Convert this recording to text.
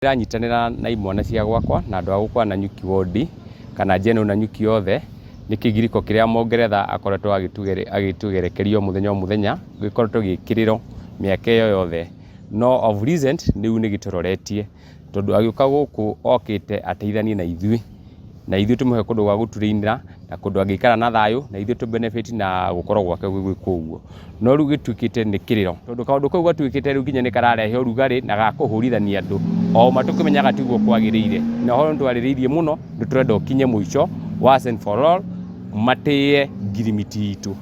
Ndĩranyitanĩra na imwana cia gwakwa na andũ a gũkũ a Nanyuki ward kana General Nanyuki yothe nĩ kĩgirĩko kĩrĩa Mũngeretha akoretwo agĩtũgerekeria o mũthenya o mũthenya, gĩkoretwo gĩ kĩrĩro mĩaka ĩyo yothe. No of recent rĩu nĩ gĩtũroretie tondũ agĩũka gũkũ okĩte ateithanie na ithuĩ, na ithuĩ tũmũhe kũndũ gwa gũtũrĩinĩra na kũndũ angĩikara na thayũ na ithuĩ tũ benefit na gũkorwo gwake gwĩkũ ũguo. No rĩu gĩtuĩkĩte nĩ kĩrĩro tondũ kaũndũ kau gatuĩkĩte rĩu nginya nĩ kararehe ũrugarĩ na gakũhũrithania andũ o ma tũkĩmenyaga tiguo kwagĩrĩire. Na ũhoro nĩ twarĩrĩirie mũno nĩ tũrenda ũkinye mũico once and for all matĩye ngirimiti itũ.